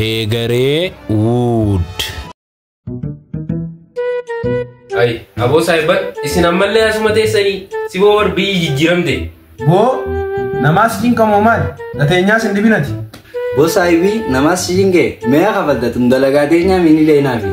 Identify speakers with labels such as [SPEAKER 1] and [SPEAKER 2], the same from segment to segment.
[SPEAKER 1] Heegaree Wood.
[SPEAKER 2] Ay, aboo saahiban isin ammallee asuma teessanii si boo bar biyyi jijjiiramte.
[SPEAKER 3] Boo namaas cinqamoo maali? Gateenyaas hin dhibinati.
[SPEAKER 4] Boo saahibii namaas si cinqee mi'a kafaltatum dalagaa teenyaa miini leenaafi.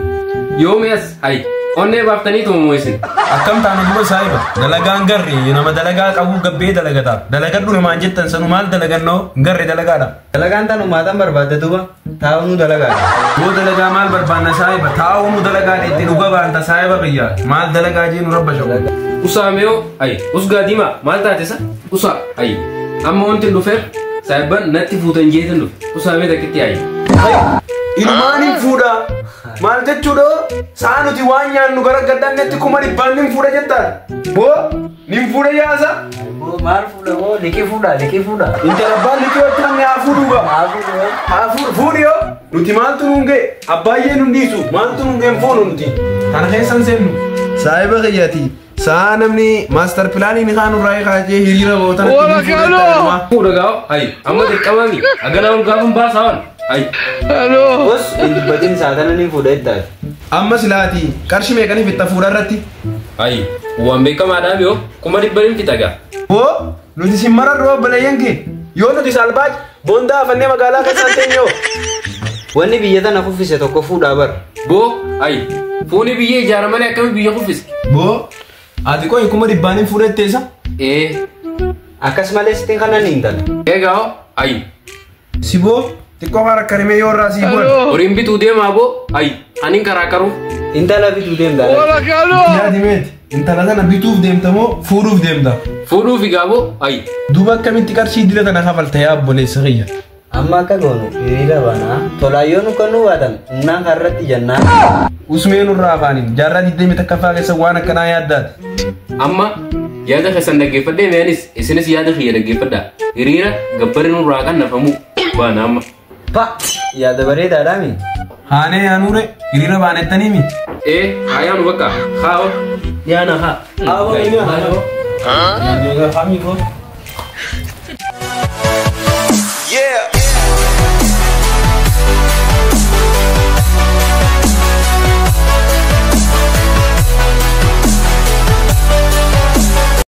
[SPEAKER 2] Yoo mi'as ay onnee baaftanii tumamoo isin.
[SPEAKER 3] Akkam taanu duba saahiba dalagaan garre nama dalagaa qabu gabbee dalagata. Dalagadhu namaan jettan sanu maal dalagannoo garre dalagaadha.
[SPEAKER 4] Dalagaan tanu maatan barbaadde duba taa'uu dalagaadha.
[SPEAKER 3] Boo dalagaa maal barbaanna saahiba taa'uu dalagaadha itti dhuga baanta saahiba biyya maal dalagaa jeenu rabba shabu.
[SPEAKER 2] Usaa me'oo ay usgaa diimaa maal taate sa usaa ay amma wanti dhufeef saahiban natti fuutan jeetan dhufe usaa mee takkitti ay.
[SPEAKER 3] Ilmaan hin fuudha. Maal jechuudha? Sa'a nuti waan nyaannu gara gaddannetti 100,000 nin fuudha jettaan. Boo nin fuudha yaasa.
[SPEAKER 4] Boo maal fuudha boo liqii fuudha liqii fuudha.
[SPEAKER 3] Intala abbaan liqii wajjin namni haa fuudhu gaa.
[SPEAKER 4] Haa fuudhu.
[SPEAKER 3] Haa fuudhu fuudhi yoo. Nuti maaltu nuun ga'e? Abbaayyee nun dhiisu maaltu nuun ga'e hin foonu nuti. Kana keessan seennu. Saahiba kiyyaati. Sa'a namni maaster pilaanii ni kaanu irraa kaajee hiriira bootan itti nin fuudha jettaan.
[SPEAKER 2] Fuudha gaa ay amma dirqamami haganaa ol gaafun baasaa waan ay.
[SPEAKER 4] Bos hin dubbatin saatana ni fuudha jettaati.
[SPEAKER 3] Amma silaati qarshii meeqaniif itti fuudha irratti?
[SPEAKER 2] Ay waan beekamaadhaa mi'oo 100,000 fixa gaa.
[SPEAKER 3] Boo nuti sin mararroo obboleeyyan kee yoo nuti salbaaj boondaa afannee magaalaa keessaan teenyoo.
[SPEAKER 4] Wanni biyya tana kuffise tokko fuudhaa bara.
[SPEAKER 2] Boo ay fuuni biyya ijaara malee akkami biyya kuffise?
[SPEAKER 3] Boo ati qoyi 100,000 fuudha jetteessa?
[SPEAKER 2] Ee.
[SPEAKER 4] Akkas malee sittiin kanan hin tala.
[SPEAKER 2] Egaa ay.
[SPEAKER 3] Si boo xiqqoo karaa karimee yoo irraa sii bu'an.
[SPEAKER 2] Horiin bituu deemaa boo ay aniin karaa karuuf.
[SPEAKER 4] Intala bituu deemta.
[SPEAKER 3] Yaadi meeti intala sana bituuf deemta moo fuudhuuf deemta?
[SPEAKER 2] Fuudhuuf egaa boo ay.
[SPEAKER 3] Duuba akkamitti qarshii dila tana kafalta yaa obboleessa kiyya?
[SPEAKER 4] Amma akka goonu hiriira baanaa tolaayyoo nu kennuu baatan humnaan karratti jennaa.
[SPEAKER 3] Usmee nurraa afaaniin jaarraa 21ffaa keessa waan akkanaa yaaddaati.
[SPEAKER 2] Amma yaada keessan dhaggeeffadhee mi'aanis isinis yaada kiyya dhaggeeffadhaa. Hiriira gabbarri nurraa kan nafamu baana amma.
[SPEAKER 4] Pa yaada bareedaadhaa mi?
[SPEAKER 3] Haanee yaanuure hiriira baanettanii mi?
[SPEAKER 2] Ee haa yaanu bakka haa yaana haa.
[SPEAKER 4] Haa
[SPEAKER 3] Haa.